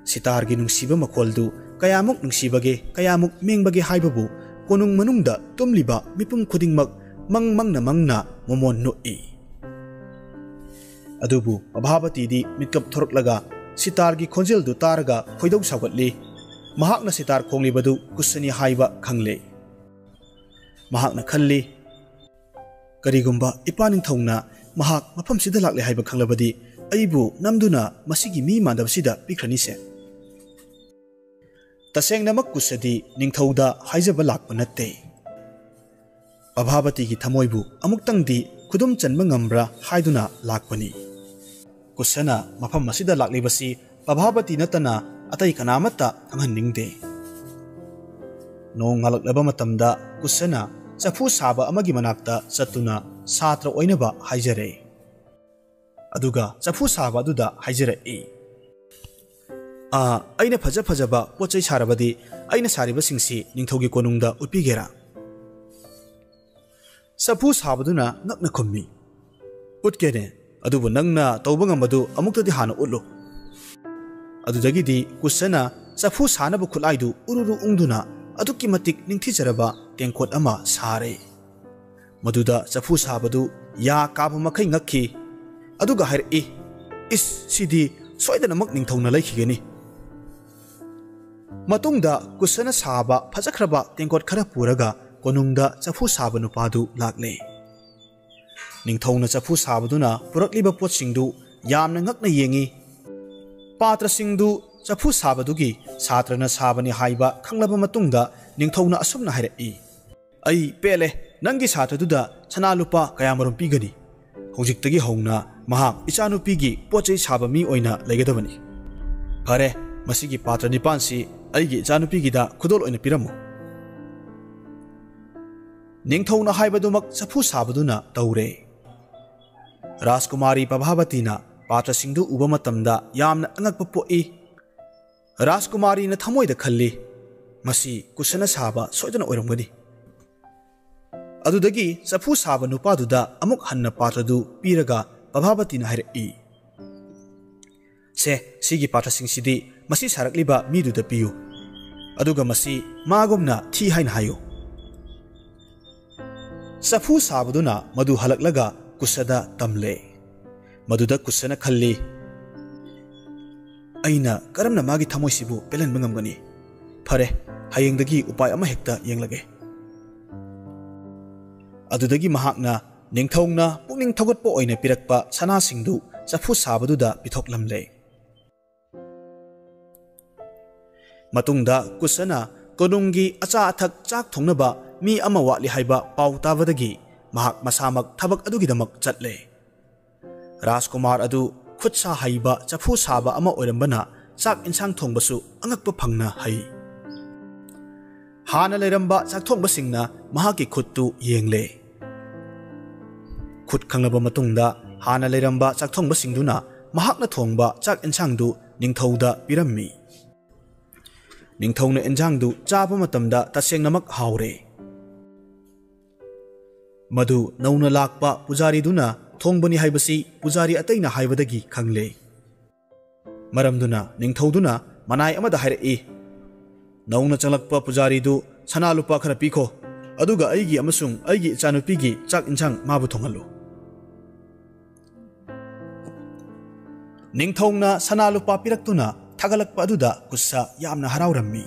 ꯁꯤꯇꯥꯔꯒꯤ ꯅꯨꯡꯁꯤꯕ ꯃꯈꯣꯜꯗꯨ ꯀꯌꯥꯃꯨꯛ ꯅꯨꯡꯁꯤꯕꯒꯦ, ꯀꯌꯥꯃꯨꯛ ꯃꯦꯡꯕꯒꯦ ꯍꯥꯏꯕꯕꯨ ꯀꯣꯅꯨꯡ ꯃꯅꯨꯡꯗ ꯇꯨꯝꯂꯤꯕ ꯃꯤꯄꯨꯝ ꯈꯨꯗꯤꯡꯃꯛ ꯃꯪ ꯃꯪꯅ ꯃꯪꯅ ꯃꯣꯃꯣꯟ ꯅꯣꯛꯏ꯫ ꯑꯗꯨꯕꯨ ꯄꯚꯥꯕꯇꯤꯗꯤ ꯃꯤꯠꯀꯞ ꯊꯣꯔꯛꯂꯒ ꯁꯤꯇꯥꯔꯒꯤ ꯈꯣꯟꯖꯦꯜꯗꯨ ꯇꯥꯔꯒ ꯈꯣꯏꯗꯧ ꯁꯥꯎꯒꯠꯂꯤ꯫ ꯃꯍꯥꯛꯅ ꯁꯤꯇꯥꯔ ꯈꯣꯡꯂꯤꯕꯗꯨ ꯀꯨꯁꯅꯤ ꯍꯥꯏꯕ ꯈꯪꯂꯦ꯫ ꯃꯍꯥꯛꯅ ꯈꯜꯂꯤ, "ꯀꯔꯤꯒꯨꯝꯕ ꯏꯄꯥ ꯅꯤꯡꯊꯧꯅ ꯃꯍꯥꯛ ꯃꯐꯝꯁꯤꯗ ꯂꯥꯛꯂꯦ ꯍꯥꯏꯕ ꯈꯪꯂꯕꯗꯤ ꯑꯩꯕꯨ ꯅꯝꯗꯨꯅ ꯃꯁꯤꯒꯤ ꯃꯤ ꯃꯥꯟꯗꯕꯁꯤꯗ ꯄꯤꯈ꯭ꯔꯅꯤꯁꯦ"꯫ ꯇꯁꯦꯡꯅꯃꯛ ꯀꯨꯁꯗꯤ ꯅꯤꯡꯊꯧꯗ ꯍꯥꯏꯖꯕ ꯂꯥꯛꯄ ꯅꯠꯇꯦ꯫ ꯄꯚꯥꯕꯇꯤꯒꯤ ꯊꯃꯣꯏꯕꯨ ꯑꯃꯨꯛꯇꯪꯗꯤ ꯈꯨꯗꯨꯝ ꯆꯟꯕ ꯉꯝꯕ꯭ꯔꯥ ꯍꯥꯏꯗꯨꯅ ꯂꯥꯛꯄꯅꯤ꯫ ꯀꯨꯁꯅ ꯃꯐꯝ ꯑꯁꯤꯗ ꯂꯥꯛꯂꯤꯕꯁꯤ ꯄꯚꯥꯕꯇꯤ ꯅꯠꯇꯅ ꯑꯇꯩ ꯀꯅꯥꯃꯠꯇ ꯈꯪꯍꯟꯅꯤꯡꯗꯦ꯫ ꯅꯣꯡ ꯉꯥꯜꯂꯛꯂꯕ ꯃꯇꯝꯗ ꯀꯨꯁꯅ ꯆꯐꯨ ꯁꯥꯕ ꯑꯃꯒꯤ ꯃꯅꯥꯛꯇ ꯆꯠꯇꯨꯅ ꯁꯥꯇ꯭ꯔ ꯑꯣꯏꯅꯕ ꯍꯥꯏꯖꯔꯦ꯫ ꯑꯗꯨꯒ ꯆꯐꯨ ꯁꯥꯕ ꯑꯗꯨꯗ ꯍꯥꯏꯖꯔꯛꯏ, "ꯑꯥ, ꯑꯩꯅ ꯐꯖ ꯐꯖꯕ ꯄꯣꯠ ꯆꯩ ꯁꯥꯔꯕꯗꯤ ꯑꯩꯅ ꯁꯥꯔꯤꯕꯁꯤꯡꯁꯤ ꯅꯤꯡꯊꯧꯒꯤ ꯀꯣꯅꯨꯡꯗ ꯎꯠꯄꯤꯒꯦꯔꯥ?" ꯆꯐꯨ ꯁꯥꯕꯗꯨꯅ ꯉꯛꯅ ꯈꯨꯝꯃꯤ, "ꯎꯠꯀꯦꯅꯦ, ꯑꯗꯨꯕꯨ ꯅꯪꯅ ꯇꯧꯕ ꯉꯝꯕꯗꯨ ꯑꯃꯨꯛꯇꯗꯤ ꯍꯥꯟꯅ ꯎꯠꯂꯨ꯫" ꯑꯗꯨꯗꯒꯤꯗꯤ ꯀꯨꯁꯅ ꯆꯐꯨ ꯁꯥꯅꯕ ꯈꯨꯠꯂꯥꯏꯗꯨ ꯎꯔꯨꯔꯨ ꯎꯪꯗꯨꯅ ꯑꯗꯨꯛꯀꯤ ꯃꯇꯤꯛ ꯅꯤꯡꯊꯤꯖꯔꯕ ꯇꯦꯡꯀꯣꯠ ꯑꯃ ꯁꯥꯔꯦ꯫ ꯃꯗꯨꯗ ꯆꯐꯨ ꯁꯥꯕꯗꯨ ꯌꯥ ꯀꯥꯕ ꯃꯈꯩ ꯉꯛꯈꯤ꯫ ꯑꯗꯨꯒ ꯍꯥꯏꯔꯛꯏ, "ꯏꯁ, ꯁꯤꯗꯤ ꯁꯣꯏꯗꯅꯃꯛ ꯅꯤꯡꯊꯧꯅ ꯂꯩꯈꯤꯒꯅꯤ꯫" ꯃꯇꯨꯡꯗ ꯀꯨꯁꯅ ꯁꯥꯕ ꯐꯖꯈ꯭ꯔꯕ ꯇꯦꯡꯀꯣꯠ ꯈꯔ ꯄꯨꯔꯒ ꯀꯣꯅꯨꯡꯗ ꯆꯐꯨ ꯁꯥꯕ ꯅꯨꯄꯥꯗꯨ ꯂꯥꯛꯂꯦ꯫ ꯅꯤꯡꯊꯧꯅ ꯆꯐꯨ ꯁꯥꯕꯗꯨꯅ ꯄꯨꯔꯛꯂꯤꯕ ꯄꯣꯠꯁꯤꯡꯗꯨ ꯌꯥꯝꯅ ꯉꯛꯅ ꯌꯦꯡꯏ꯫ ꯄꯥꯇ꯭ꯔꯁꯤꯡꯗꯨ ꯆꯐꯨ ꯁꯥꯕꯗꯨꯒꯤ ꯁꯥꯇ꯭ꯔꯅ ꯁꯥꯕꯅꯤ ꯍꯥꯏꯕ ꯈꯪꯂꯕ ꯃꯇꯨꯡꯗ ꯅꯤꯡꯊꯧꯅ ꯑꯁꯨꯝꯅ ꯍꯥꯏꯔꯛꯏ, "ꯑꯩ ꯄꯦꯜꯂꯦ, ꯅꯪꯒꯤ ꯁꯥꯇ꯭ꯔꯗꯨꯗ ꯁꯅꯥ ꯂꯨꯄꯥ ꯀꯌꯥꯃꯔꯨꯝ ꯄꯤꯒꯅꯤ? ꯍꯧꯖꯤꯛꯇꯒꯤ ꯍꯧꯅ ꯃꯍꯥꯛ ꯏꯆꯥꯅꯨꯄꯤꯒꯤ ꯄꯣꯠ ꯆꯩ ꯁꯥꯕ ꯃꯤ ꯑꯣꯏꯅ ꯂꯩꯒꯗꯕꯅꯤ꯫ ꯐꯔꯦ, ꯃꯁꯤꯒꯤ ꯄꯥꯇ꯭ꯔ ꯅꯤꯄꯥꯟꯁꯤ ꯑꯩꯒꯤ ꯏꯆꯥꯅꯨꯄꯤꯒꯤꯗ ꯈꯨꯗꯣꯜ ꯑꯣꯏꯅ ꯄꯤꯔꯝꯃꯨ꯫" ꯅꯤꯡꯊꯧꯅ ꯍꯥꯏꯕꯗꯨꯃꯛ ꯆꯐꯨ ꯁꯥꯕꯗꯨꯅ ꯇꯧꯔꯦ꯫ ꯔꯥꯖꯀꯨꯃꯥꯔꯤ ꯄꯚꯥꯕꯇꯤꯅ ꯄꯥꯇ꯭ꯔꯁꯤꯡꯗꯨ ꯎꯕ ꯃꯇꯝꯗ ꯌꯥꯝꯅ ꯑꯉꯛꯄ ꯄꯣꯛꯏ꯫ ꯔꯥꯖꯀꯨꯃꯥꯔꯤꯅ ꯊꯃꯣꯏꯗ ꯈꯜꯂꯤ, "ꯃꯁꯤ ꯀꯨꯁꯅ ꯁꯥꯕ ꯁꯣꯏꯗꯅ ꯑꯣꯏꯔꯝꯒꯅꯤ꯫" ꯑꯗꯨꯗꯒꯤ ꯆꯐꯨ ꯁꯥꯕ ꯅꯨꯄꯥꯗꯨꯗ ꯑꯃꯨꯛ ꯍꯟꯅ ꯄꯥꯇ꯭ꯔꯗꯨ ꯄꯤꯔꯒ ꯄꯚꯥꯕꯇꯤꯅ ꯍꯥꯏꯔꯛꯏ, "ꯁꯦ, ꯁꯤꯒꯤ ꯄꯥꯇ꯭ꯔꯁꯤꯡꯁꯤꯗꯤ ꯃꯁꯤ ꯁꯥꯔꯛꯂꯤꯕ ꯃꯤꯗꯨꯗ ꯄꯤꯌꯨ꯫ ꯑꯗꯨꯒ ꯃꯁꯤ ꯃꯥꯒꯨꯝꯅ ꯊꯤ ꯍꯥꯏꯅ ꯍꯥꯏꯌꯨ꯫" ꯆꯐꯨ ꯁꯥꯕꯗꯨꯅ ꯃꯗꯨ ꯍꯜꯂꯛꯂꯒ ꯀꯨꯁꯗ ꯇꯝꯂꯦ꯫ ꯃꯗꯨꯗ ꯀꯨꯁꯅ ꯈꯜꯂꯤ, "ꯑꯩꯅ ꯀꯔꯝꯅ ꯃꯥꯒꯤ ꯊꯃꯣꯏꯁꯤꯕꯨ ꯄꯦꯜꯍꯟꯕ ꯉꯝꯒꯅꯤ? ꯐꯔꯦ, ꯍꯌꯦꯡꯗꯒꯤ ꯎꯄꯥꯏ ꯑꯃ ꯍꯦꯛꯇ ꯌꯦꯡꯂꯒꯦ꯫" ꯑꯗꯨꯗꯒꯤ ꯃꯍꯥꯛꯅ ꯅꯤꯡꯊꯧꯅ ꯄꯨꯛꯅꯤꯡ ꯊꯧꯒꯠꯄ ꯑꯣꯏꯅ ꯄꯤꯔꯛꯄ ꯁꯅꯥꯁꯤꯡꯗꯨ ꯆꯐꯨ ꯁꯥꯕꯗꯨꯗ ꯄꯤꯊꯣꯛꯂꯝꯂꯦ꯫ ꯃꯇꯨꯡꯗ ꯀꯨꯁꯅ ꯀꯣꯅꯨꯡꯒꯤ ꯑꯆꯥ ꯑꯊꯛ ꯆꯥꯛ ꯊꯣꯡꯅꯕ ꯃꯤ ꯑꯃ ꯋꯥꯠꯂꯤ ꯍꯥꯏꯕ ꯄꯥꯎ ꯇꯥꯕꯗꯒꯤ ꯃꯍꯥꯛ ꯃꯁꯥꯃꯛ ꯊꯕꯛ ꯑꯗꯨꯒꯤꯗꯃꯛ ꯆꯠꯂꯦ꯫ ꯔꯥꯖꯀꯨꯃꯥꯔ ꯑꯗꯨ ꯈꯨꯠ ꯁꯥ ꯍꯩꯕ ꯆꯐꯨ ꯁꯥꯕ ꯑꯃ ꯑꯣꯏꯔꯝꯕꯅ ꯆꯥꯛ ꯏꯟꯁꯥꯡ ꯊꯣꯡꯕꯁꯨ ꯑꯉꯛꯄ ꯐꯪꯅ ꯍꯩ꯫ ꯍꯥꯟꯅ ꯂꯩꯔꯝꯕ ꯆꯥꯛꯊꯣꯡꯕꯁꯤꯡꯅ ꯃꯍꯥꯛꯀꯤ ꯈꯨꯠꯇꯨ ꯌꯦꯡꯂꯦ꯫ ꯈꯨꯠ ꯈꯪꯂꯕ ꯃꯇꯨꯡꯗ ꯍꯥꯟꯅ ꯂꯩꯔꯝꯕ ꯆꯥꯛꯊꯣꯡꯕꯁꯤꯡꯗꯨꯅ ꯃꯍꯥꯛꯅ ꯊꯣꯡꯕ ꯆꯥꯛ ꯏꯟꯁꯥꯡꯗꯨ ꯅꯤꯡꯊꯧꯗ ꯄꯤꯔꯝꯃꯤ꯫ ꯅꯤꯡꯊꯧꯅ ꯏꯟꯁꯥꯡꯗꯨ ꯆꯥꯕ ꯃꯇꯝꯗ ꯇꯁꯦꯡꯅꯃꯛ ꯍꯥꯎꯔꯦ꯫ ꯃꯗꯨ ꯅꯧꯅ ꯂꯥꯛꯄ ꯄꯨꯖꯥꯔꯤꯗꯨꯅ ꯊꯣꯡꯕꯅꯤ ꯍꯥꯏꯕꯁꯤ ꯄꯨꯖꯥꯔꯤ ꯑꯇꯩꯅ ꯍꯥꯏꯕꯗꯒꯤ ꯈꯪꯂꯦ꯫ ꯃꯔꯝꯗꯨꯅ ꯅꯤꯡꯊꯧꯗꯨꯅ ꯃꯅꯥꯏ ꯑꯃꯗ ꯍꯥꯏꯔꯛꯏ, "ꯅꯧꯅ ꯆꯪꯂꯛꯄ ꯄꯨꯖꯥꯔꯤꯗꯨ ꯁꯅꯥ ꯂꯨꯄꯥ ꯈꯔ ꯄꯤꯈꯣ, ꯑꯗꯨꯒ ꯑꯩꯒꯤ ꯑꯃꯁꯨꯡ ꯑꯩꯒꯤ ꯏꯆꯥꯅꯨꯄꯤꯒꯤ ꯆꯥꯛ ꯏꯟꯁꯥꯡ ꯃꯥꯕꯨ ꯊꯣꯡꯍꯜꯂꯨ"꯫ ꯅꯤꯡꯊꯧꯅ ꯁꯅꯥ ꯂꯨꯄꯥ ꯄꯤꯔꯛꯇꯨꯅ ꯊꯥꯒꯠꯂꯛꯄ ꯑꯗꯨꯗ ꯀꯨꯁ ꯌꯥꯝꯅ ꯍꯔꯥꯎꯔꯝꯃꯤ꯫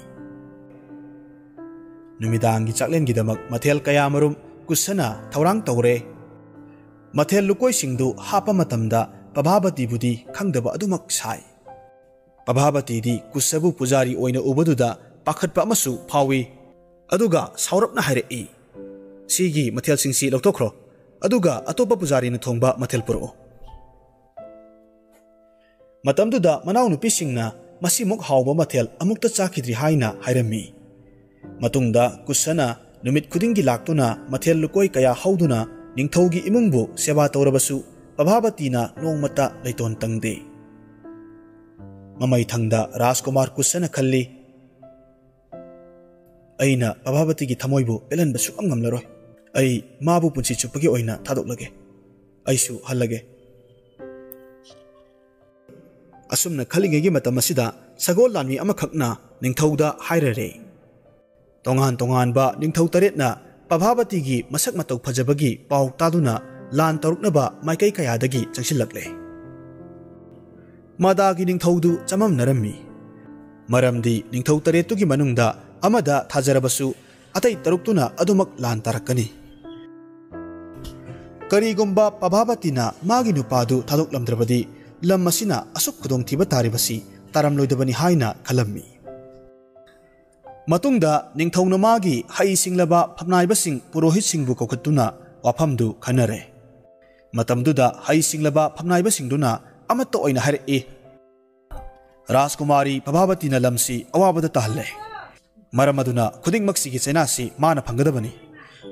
ꯅꯨꯃꯤꯗꯥꯡꯒꯤ ꯆꯥꯛꯂꯦꯟꯒꯤꯗꯃꯛ ꯃꯊꯦꯜ ꯀꯌꯥꯃꯔꯨꯝ ꯀꯨꯁꯅ ꯊꯧꯔꯥꯡ ꯇꯧꯔꯦ꯫ ꯃꯊꯦꯜ ꯂꯨꯀꯣꯏꯁꯤꯡꯗꯨ ꯍꯥꯞꯄ ꯃꯇꯝꯗ ꯄꯚꯥꯕꯇꯤꯕꯨꯗꯤ ꯈꯪꯗꯕ ꯑꯗꯨꯃꯛ ꯁꯥꯏ꯫ ꯄꯚꯥꯕꯇꯤꯗꯤ ꯀꯨꯁꯕꯨ ꯄꯨꯖꯥꯔꯤ ꯑꯣꯏꯅ ꯎꯕꯗꯨꯗ ꯄꯥꯈꯠꯄ ꯑꯃꯁꯨ ꯐꯥꯎꯏ꯫ ꯑꯗꯨꯒ ꯁꯥꯎꯔꯞꯅ ꯍꯥꯏꯔꯛꯏ, "ꯁꯤꯒꯤ ꯃꯊꯦꯜꯁꯤꯡꯁꯤ ꯂꯧꯊꯣꯛꯈ꯭ꯔꯣ, ꯑꯗꯨꯒ ꯑꯇꯣꯞꯄ ꯄꯨꯖꯥꯔꯤꯅ ꯊꯣꯡꯕ ꯃꯊꯦꯜ ꯄꯨꯔꯛꯑꯣ"꯫ ꯃꯇꯝꯗꯨꯗ ꯃꯅꯥꯎꯅꯨꯄꯤꯁꯤꯡꯅ ꯃꯁꯤꯃꯨꯛ ꯍꯥꯎꯕ ꯃꯊꯦꯜ ꯑꯃꯨꯛꯇ ꯆꯥꯈꯤꯗ꯭ꯔꯤ ꯍꯥꯏꯅ ꯍꯥꯏꯔꯝꯃꯤ꯫ ꯃꯇꯨꯡꯗ ꯀꯨꯁꯅ ꯅꯨꯃꯤꯠ ꯈꯨꯗꯤꯡꯒꯤ ꯂꯥꯛꯇꯨꯅ ꯃꯊꯦꯜ ꯂꯨꯀꯣꯏ ꯀꯌꯥ ꯍꯧꯗꯨꯅ ꯅꯤꯡꯊꯧꯒꯤ ꯏꯃꯨꯡꯕꯨ ꯁꯦꯕꯥ ꯇꯧꯔꯕꯁꯨ ꯄꯚꯥꯕꯇꯤꯅ ꯅꯣꯡꯃꯇ ꯂꯩꯇꯣꯟ ꯇꯪꯗꯦ꯫ ꯃꯃꯩꯊꯪꯗ ꯔꯥꯖꯀꯨꯃꯥꯔ ꯀꯨꯁꯅ ꯈꯜꯂꯤ, "ꯑꯩꯅ ꯄꯚꯥꯕꯇꯤꯒꯤ ꯊꯃꯣꯏꯕꯨ ꯄꯦꯜꯍꯟꯕ ꯁꯨꯛꯉꯝ ꯉꯝꯂꯔꯣꯏ꯫ ꯑꯩ ꯃꯥꯕꯨ ꯄꯨꯟꯁꯤ ꯆꯨꯞꯄꯒꯤ ꯑꯣꯏꯅ ꯊꯥꯗꯣꯛꯂꯒꯦ꯫ ꯑꯩꯁꯨ ꯍꯜꯂꯒꯦ"꯫ ꯑꯁꯨꯝꯅ ꯈꯜꯂꯤꯉꯩꯒꯤ ꯃꯇꯝ ꯑꯁꯤꯗ ꯁꯒꯣꯜ ꯂꯥꯟꯃꯤ ꯑꯃꯈꯛꯅ ꯅꯤꯡꯊꯧꯗ ꯍꯥꯏꯔꯔꯦ꯫ ꯇꯣꯉꯥꯟ ꯇꯣꯉꯥꯟꯕ ꯅꯤꯡꯊꯧ ꯇꯔꯦꯠꯅ ꯄꯚꯥꯕꯇꯤꯒꯤ ꯃꯁꯛ ꯃꯇꯧ ꯐꯖꯕꯒꯤ ꯄꯥꯎ ꯇꯥꯗꯨꯅ ꯂꯥꯟ ꯇꯧꯔꯛꯅꯕ ꯃꯥꯏꯀꯩ ꯀꯌꯥꯗꯒꯤ ꯆꯪꯁꯤꯜꯂꯛꯂꯦ꯫ ꯃꯥꯗꯥꯒꯤ ꯅꯤꯡꯊꯧꯗꯨ ꯆꯃꯝꯅꯔꯝꯃꯤ꯫ ꯃꯔꯝꯗꯤ ꯅꯤꯡꯊꯧ ꯇꯔꯦꯠꯇꯨꯒꯤ ꯃꯅꯨꯡꯗ ꯑꯃꯗ ꯊꯥꯖꯔꯕꯁꯨ ꯑꯇꯩ ꯇꯔꯨꯛꯇꯨꯅ ꯑꯗꯨꯃꯛ ꯂꯥꯟ ꯇꯥꯔꯛꯀꯅꯤ꯫ ꯀꯔꯤꯒꯨꯝꯕ ꯄꯚꯥꯕꯇꯤꯅ ꯃꯥꯒꯤ ꯅꯨꯄꯥꯗꯨ ꯊꯥꯗꯣꯛꯂꯝꯗ꯭ꯔꯕꯗꯤ ꯂꯝ ꯑꯁꯤꯅ ꯑꯁꯨꯛ ꯈꯨꯗꯣꯡꯊꯤꯕ ꯇꯥꯔꯤꯕꯁꯤ ꯇꯥꯔꯝꯂꯣꯏꯗꯕꯅꯤ ꯍꯥꯏꯅ ꯈꯜꯂꯝꯃꯤ꯫ ꯃꯇꯨꯡꯗ ꯅꯤꯡꯊꯧꯅ ꯃꯥꯒꯤ ꯍꯩꯁꯤꯡꯂꯕ ꯐꯝꯅꯥꯏꯕꯁꯤꯡ, ꯄꯨꯔꯣꯍꯤꯠꯁꯤꯡꯕꯨ ꯀꯧꯈꯠꯇꯨꯅ ꯋꯥꯐꯝꯗꯨ ꯈꯟꯅꯔꯦ꯫ ꯃꯇꯝꯗꯨꯗ ꯍꯩꯁꯤꯡꯂꯕ ꯐꯝꯅꯥꯏꯕꯁꯤꯡꯗꯨꯅ ꯑꯃꯠꯇ ꯑꯣꯏꯅ ꯍꯥꯏꯔꯛꯏ, "ꯔꯥꯖꯀꯨꯃꯥꯔꯤ ꯄꯕꯥꯕꯇꯤꯅ ꯂꯝꯁꯤ ꯑꯋꯥꯕꯗ ꯇꯥꯍꯜꯂꯦ꯫ ꯃꯔꯝ ꯑꯗꯨꯅ ꯈꯨꯗꯤꯡꯃꯛꯁꯤꯒꯤ ꯆꯩꯅꯥꯁꯤ ꯃꯥꯅ ꯐꯪꯒꯗꯕꯅꯤ꯫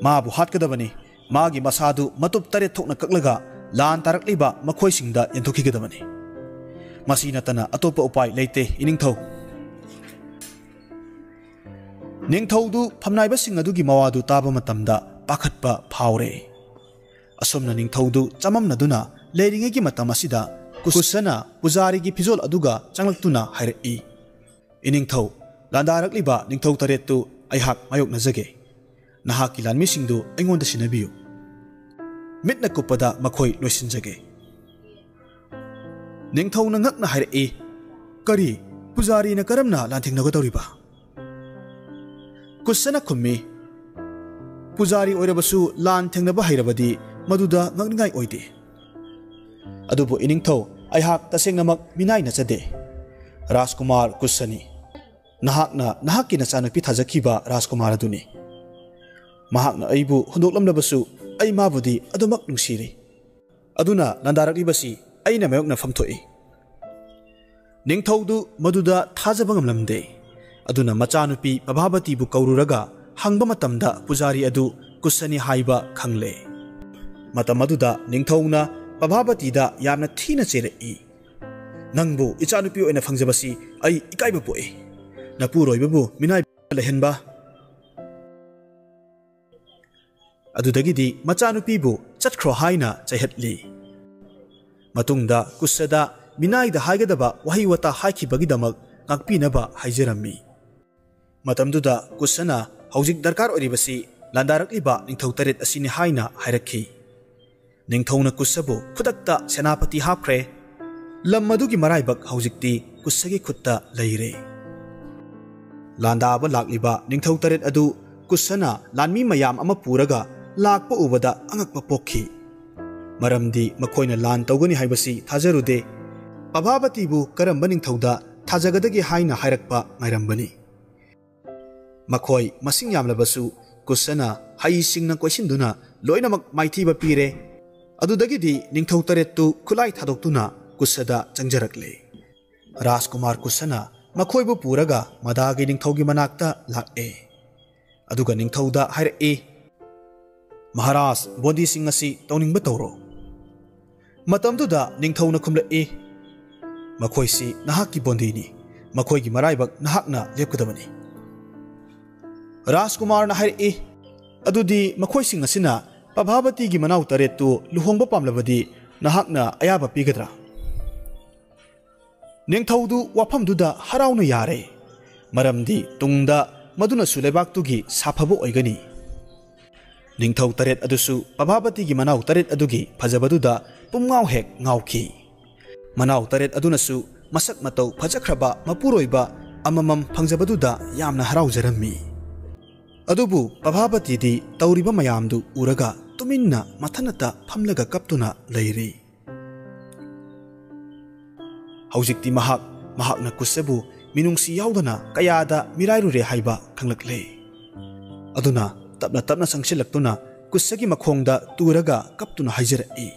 ꯃꯥꯕꯨ ꯍꯥꯠꯀꯗꯕꯅꯤ꯫ ꯃꯥꯒꯤ ꯃꯁꯥꯗꯨ ꯃꯇꯨꯞ ꯇꯔꯦꯠ ꯊꯣꯛꯅ ꯀꯛꯂꯒ ꯂꯥꯟ ꯇꯥꯔꯛꯂꯤꯕ ꯃꯈꯣꯏꯁꯤꯡꯗ ꯌꯦꯟꯊꯣꯛꯈꯤꯒꯗꯕꯅꯤ꯫ ꯃꯁꯤ ꯅꯠꯇꯅ ꯑꯇꯣꯞꯄ ꯎꯄꯥꯏ ꯂꯩꯇꯦ, ꯏꯅꯤꯡꯊꯧ"꯫ ꯅꯤꯡꯊꯧꯗꯨ ꯐꯝꯅꯥꯏꯕꯁꯤꯡ ꯑꯗꯨꯒꯤ ꯃꯋꯥꯗꯨ ꯇꯥꯕ ꯃꯇꯝꯗ ꯄꯥꯈꯠꯄ ꯐꯥꯎꯔꯦ꯫ ꯑꯁꯨꯝꯅ ꯅꯤꯡꯊꯧꯗꯨ ꯆꯃꯝꯅꯗꯨꯅ ꯂꯩꯔꯤꯉꯩꯒꯤ ꯃꯇꯝ ꯑꯁꯤꯗ ꯀꯨꯁꯅ ꯄꯨꯖꯥꯔꯤꯒꯤ ꯐꯤꯖꯣꯜ ꯑꯗꯨꯒ ꯆꯪꯂꯛꯇꯨꯅ ꯍꯥꯏꯔꯛꯏ, "ꯏꯅꯤꯡꯊꯧ, ꯂꯥꯟꯗꯥꯔꯛꯂꯤꯕ ꯅꯤꯡꯊꯧ ꯇꯔꯦꯠꯇꯨ ꯑꯩꯍꯥꯛ ꯃꯥꯌꯣꯛꯅꯖꯒꯦ꯫ ꯅꯍꯥꯛꯀꯤ ꯂꯥꯟꯃꯤꯁꯤꯡꯗꯨ ꯑꯩꯉꯣꯟꯗ ꯁꯤꯟꯅꯕꯤꯌꯨ"꯫ ꯃꯤꯠꯅ ꯀꯨꯞꯄꯗ ꯃꯈꯣꯏ ꯂꯣꯏꯁꯤꯟꯖꯒꯦ꯫ ꯅꯤꯡꯊꯧꯅ ꯉꯛꯅ ꯍꯥꯏꯔꯛꯏ, "ꯀꯔꯤ? ꯄꯨꯖꯥꯔꯤꯅ ꯀꯔꯝꯅ ꯂꯥꯟꯊꯦꯡꯅꯒꯗꯧꯔꯤꯕ?" ꯀꯨꯁꯅ ꯈꯨꯝꯃꯤ, "ꯄꯨꯖꯥꯔꯤ ꯑꯣꯏꯔꯕꯁꯨ ꯂꯥꯟ ꯊꯦꯡꯅꯕ ꯍꯩꯔꯕꯗꯤ ꯃꯗꯨꯗ ꯉꯛꯅꯤꯡꯉꯥꯏ ꯑꯣꯏꯗꯦ꯫ ꯑꯗꯨꯕꯨ ꯏꯅꯤꯡꯊꯧ, ꯑꯩꯍꯥꯛ ꯇꯁꯦꯡꯅꯃꯛ ꯃꯤꯅꯥꯏ ꯅꯠꯆꯗꯦ꯫ ꯔꯥꯖꯀꯨꯃꯥꯔ ꯀꯨꯁꯅꯤ꯫ ꯅꯍꯥꯛꯅ ꯅꯍꯥꯛꯀꯤ ꯅꯆꯥꯅꯨꯄꯤ ꯊꯥꯖꯈꯤꯕ ꯔꯥꯖꯀꯨꯃꯥꯔ ꯑꯗꯨꯅꯤ꯫ ꯃꯍꯥꯛꯅ ꯑꯩꯕꯨ ꯍꯨꯟꯗꯣꯛꯂꯝꯂꯕꯁꯨ ꯑꯩ ꯃꯥꯕꯨꯗꯤ ꯑꯗꯨꯃꯛ ꯅꯨꯡꯁꯤꯔꯤ꯫ ꯑꯗꯨꯅ ꯂꯥꯟꯗꯥꯔꯛꯂꯤꯕꯁꯤ ꯑꯩꯅ ꯃꯥꯌꯣꯛꯅꯐꯝ ꯊꯣꯛꯏ"꯫ ꯅꯤꯡꯊꯧꯗꯨ ꯃꯗꯨꯗ ꯊꯥꯖꯕ ꯉꯝꯂꯝꯗꯦ꯫ ꯑꯗꯨꯅ ꯃꯆꯥꯅꯨꯄꯤ ꯄꯕꯥꯕꯇꯤꯕꯨ ꯀꯧꯔꯨꯔꯒ ꯍꯪꯕ ꯃꯇꯝꯗ ꯄꯨꯖꯥꯔꯤ ꯑꯗꯨ ꯀꯨꯁꯅꯤ ꯍꯥꯏꯕ ꯈꯪꯂꯦ꯫ ꯃꯇꯝ ꯑꯗꯨꯗ ꯅꯤꯡꯊꯧꯅ ꯄꯕꯥꯕꯇꯤꯗ ꯌꯥꯝꯅ ꯊꯤꯅ ꯆꯩꯔꯛꯏ, "ꯅꯪꯕꯨ ꯏꯆꯥꯅꯨꯄꯤ ꯑꯣꯏꯅ ꯐꯪꯖꯕꯁꯤ ꯑꯩ ꯏꯀꯥꯏꯕ ꯄꯣꯛꯏ꯫ ꯅꯄꯨꯔꯣꯏꯕꯕꯨ ꯃꯤꯅꯥꯏ ꯂꯩꯍꯟꯕ"꯫ ꯑꯗꯨꯗꯒꯤꯗꯤ ꯃꯆꯥꯅꯨꯄꯤꯕꯨ ꯆꯠꯈ꯭ꯔꯣ ꯍꯥꯏꯅ ꯆꯩꯍꯠꯂꯤ꯫ ꯃꯇꯨꯡꯗ ꯀꯨꯁꯗ ꯃꯤꯅꯥꯏꯗ ꯍꯥꯏꯒꯗꯕ ꯋꯥꯍꯩ ꯋꯥꯇꯥ ꯍꯥꯏꯈꯤꯕꯒꯤꯗꯃꯛ ꯉꯥꯛꯄꯤꯅꯕ ꯍꯥꯏꯖꯔꯝꯃꯤ꯫ ꯃꯇꯝꯗꯨꯗ ꯀꯨꯁꯅ ꯍꯧꯖꯤꯛ ꯗꯔꯀꯥꯔ ꯑꯣꯏꯔꯤꯕꯁꯤ ꯂꯥꯟꯗꯥꯔꯛꯂꯤꯕ ꯅꯤꯡꯊꯧ ꯇꯔꯦꯠ ꯑꯁꯤꯅꯤ ꯍꯥꯏꯅ ꯍꯥꯏꯔꯛꯈꯤ꯫ ꯅꯤꯡꯊꯧꯅ ꯀꯨꯁꯕꯨ ꯈꯨꯗꯛꯇ ꯁꯦꯅꯥꯄꯇꯤ ꯍꯥꯞꯈ꯭ꯔꯦ꯫ ꯂꯝ ꯑꯗꯨꯒꯤ ꯃꯔꯥꯏꯕꯛ ꯍꯧꯖꯤꯛꯇꯤ ꯀꯨꯁꯒꯤ ꯈꯨꯠꯇ ꯂꯩꯔꯦ꯫ ꯂꯥꯟꯗꯥꯕ ꯂꯥꯛꯂꯤꯕ ꯅꯤꯡꯊꯧ ꯇꯔꯦꯠ ꯑꯗꯨ ꯀꯨꯁꯅ ꯂꯥꯟꯃꯤ ꯃꯌꯥꯝ ꯑꯃ ꯄꯨꯔꯒ ꯂꯥꯛꯄ ꯎꯕꯗ ꯑꯉꯛꯄ ꯄꯣꯛꯈꯤ꯫ ꯃꯔꯝꯗꯤ ꯃꯈꯣꯏꯅ ꯂꯥꯟ ꯇꯧꯒꯅꯤ ꯍꯥꯏꯕꯁꯤ ꯊꯥꯖꯔꯨꯗꯦ꯫ ꯄꯕꯥꯕꯇꯤꯕꯨ ꯀꯔꯝꯕ ꯅꯤꯡꯊꯧꯗ ꯊꯥꯖꯒꯗꯒꯦ ꯍꯥꯏꯅ ꯍꯥꯏꯔꯛꯄ ꯉꯥꯏꯔꯝꯕꯅꯤ꯫ ꯃꯈꯣꯏ ꯃꯁꯤꯡ ꯌꯥꯝꯂꯕꯁꯨ ꯀꯨꯁꯅ ꯍꯩꯁꯤꯡꯅ ꯀꯣꯏꯁꯤꯟꯗꯨꯅ ꯂꯣꯏꯅꯃꯛ ꯃꯥꯏꯊꯤꯕ ꯄꯤꯔꯦ꯫ ꯑꯗꯨꯗꯒꯤꯗꯤ ꯅꯤꯡꯊꯧ ꯇꯔꯦꯠꯇꯨ ꯈꯨꯠꯂꯥꯏ ꯊꯥꯗꯣꯛꯇꯨꯅ ꯀꯨꯁꯗ ꯆꯪꯖꯔꯛꯂꯦ꯫ ꯔꯥꯖꯀꯨꯃꯥꯔ ꯀꯨꯁꯅ ꯃꯈꯣꯏꯕꯨ ꯄꯨꯔꯒ ꯃꯗꯥꯒꯤ ꯅꯤꯡꯊꯧꯒꯤ ꯃꯅꯥꯛꯇ ꯂꯥꯛꯑꯦ꯫ ꯑꯗꯨꯒ ꯅꯤꯡꯊꯧꯗ ꯍꯥꯏꯔꯛꯏ, "ꯃꯍꯥꯔꯥꯖ, ꯕꯣꯟꯗꯤꯁꯤꯡ ꯑꯁꯤ ꯇꯧꯅꯤꯡꯕ ꯇꯧꯔꯣ꯫" ꯃꯇꯝꯗꯨꯗ ꯅꯤꯡꯊꯧꯅ ꯈꯨꯝꯂꯛꯏ, "ꯃꯈꯣꯏꯁꯤ ꯅꯍꯥꯛꯀꯤ ꯕꯣꯟꯗꯤꯅꯤ, ꯃꯈꯣꯏꯒꯤ ꯃꯔꯥꯏꯕꯛ ꯅꯍꯥꯛꯅ ꯂꯦꯞꯀꯗꯕꯅꯤ꯫" ꯔꯥꯖꯀꯨꯃꯥꯔꯅ ꯍꯥꯏꯔꯛꯏ, "ꯑꯗꯨꯗꯤ ꯃꯈꯣꯏꯁꯤꯡ ꯑꯁꯤꯅ ꯄꯚꯥꯕꯇꯤꯒꯤ ꯃꯅꯥꯎ ꯇꯔꯦꯠꯇꯨ ꯂꯨꯍꯣꯡꯕ ꯄꯥꯝꯂꯕꯗꯤ ꯅꯍꯥꯛꯅ ꯑꯌꯥꯕ ꯄꯤꯒꯗ꯭ꯔꯥ?" ꯅꯤꯡꯊꯧꯗꯨ ꯋꯥꯐꯝꯗꯨꯗ ꯍꯔꯥꯎꯅ ꯌꯥꯔꯦ, ꯃꯔꯝꯗꯤ ꯇꯨꯡꯗ ꯃꯗꯨꯅꯁꯨ ꯂꯩꯕꯥꯛꯇꯨꯒꯤ ꯁꯥꯐꯕ ꯑꯣꯏꯒꯅꯤ꯫ ꯅꯤꯡꯊꯧ ꯇꯔꯦꯠ ꯑꯗꯨꯁꯨ ꯄꯚꯥꯕꯇꯤꯒꯤ ꯃꯅꯥꯎ ꯇꯔꯦꯠ ꯑꯗꯨꯒꯤ ꯐꯖꯕꯗꯨꯗ ꯄꯨꯝꯉꯥꯎ ꯍꯦꯛ ꯉꯥꯎꯈꯤ꯫ ꯃꯅꯥꯎ ꯇꯔꯦꯠ ꯑꯗꯨꯅꯁꯨ ꯃꯁꯛ ꯃꯇꯧ ꯐꯖꯈ꯭ꯔꯕ ꯃꯄꯨꯔꯣꯏꯕ ꯑꯃꯃꯝ ꯐꯪꯖꯕꯗꯨꯗ ꯌꯥꯝꯅ ꯍꯔꯥꯎꯖꯔꯝꯃꯤ꯫ ꯑꯗꯨꯕꯨ ꯄꯚꯥꯕꯇꯤꯗꯤ ꯇꯧꯔꯤꯕ ꯃꯌꯥꯝꯗꯨ ꯎꯔꯒ ꯇꯨꯃꯤꯟꯅ ꯃꯊꯟꯅꯇ ꯐꯝꯂꯒ ꯀꯞꯇꯨꯅ ꯂꯩꯔꯤ꯫ ꯍꯧꯖꯤꯛꯇꯤ ꯃꯍꯥꯛ, ꯃꯍꯥꯛꯅ ꯀꯨꯁꯕꯨ ꯃꯤꯅꯨꯡꯁꯤ ꯌꯥꯎꯗꯅ ꯀꯌꯥꯗ ꯃꯤꯔꯥꯏꯔꯨꯔꯦ ꯍꯥꯏꯕ ꯈꯪꯂꯛꯂꯦ꯫ ꯑꯗꯨꯅ ꯇꯞꯅ ꯇꯞꯅ ꯆꯪꯁꯤꯜꯂꯛꯇꯨꯅ ꯀꯨꯁꯒꯤ ꯃꯈꯣꯡꯗ ꯇꯨꯔꯒ ꯀꯞꯇꯨꯅ ꯍꯥꯏꯖꯔꯛꯏ,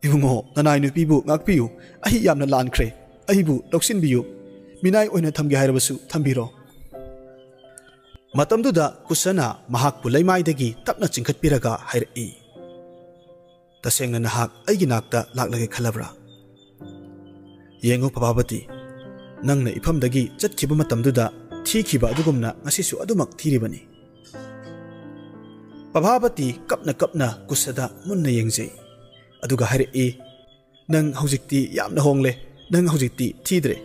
"ꯏꯕꯨꯡꯉꯣ, ꯅꯅꯥꯏ ꯅꯨꯄꯤꯕꯨ ꯉꯥꯛꯄꯤꯌꯨ꯫ ꯑꯩ ꯌꯥꯝꯅ ꯂꯥꯟꯈ꯭ꯔꯦ꯫ ꯑꯩꯕꯨ ꯂꯧꯁꯤꯟꯕꯤꯌꯨ꯫ ꯃꯤꯅꯥꯏ ꯑꯣꯏꯅ ꯊꯝꯒꯦ ꯍꯥꯏꯔꯕꯁꯨ ꯊꯝꯕꯤꯔꯣ꯫" ꯃꯇꯝꯗꯨꯗ ꯀꯨꯁꯅ ꯃꯍꯥꯛꯄꯨ ꯂꯩꯃꯥꯏꯗꯒꯤ ꯇꯞꯅ ꯆꯤꯡꯈꯠꯄꯤꯔꯒ ꯍꯥꯏꯔꯛꯏ, "ꯇꯁꯦꯡꯅ ꯅꯍꯥꯛ ꯑꯩꯒꯤ ꯅꯥꯛꯇ ꯂꯥꯛꯂꯒꯦ ꯈꯜꯂꯕ꯭ꯔꯥ? ꯌꯦꯡꯉꯨ ꯄꯚꯥꯕꯇꯤ, ꯅꯪꯅ ꯏꯐꯝꯗꯒꯤ ꯆꯠꯈꯤꯕ ꯃꯇꯝꯗꯨꯗ ꯊꯤꯈꯤꯕ ꯑꯗꯨꯒꯨꯝꯅ ꯉꯁꯤꯁꯨ ꯑꯗꯨꯃꯛ ꯊꯤꯔꯤꯕꯅꯤ꯫" ꯄꯚꯥꯕꯇꯤ ꯀꯞꯅ ꯀꯞꯅ ꯀꯨꯁꯗ ꯃꯨꯟꯅ ꯌꯦꯡꯖꯩ꯫ ꯑꯗꯨꯒ ꯍꯥꯏꯔꯛꯏ, "ꯅꯪ ꯍꯧꯖꯤꯛꯇꯤ ꯌꯥꯝꯅ ꯍꯣꯡꯂꯦ꯫ ꯅꯪ ꯍꯧꯖꯤꯛꯇꯤ ꯊꯤꯗ꯭ꯔꯦ꯫"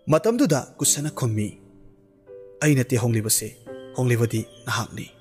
ꯃꯇꯝꯗꯨꯗ ꯀꯨꯁꯅ ꯈꯨꯝꯃꯤ, "ꯑꯩ ꯅꯠꯇꯦ ꯍꯣꯡꯂꯤꯕꯁꯦ, ꯍꯣꯡꯂꯤꯕꯗꯤ ꯅꯍꯥꯛꯅꯤ꯫"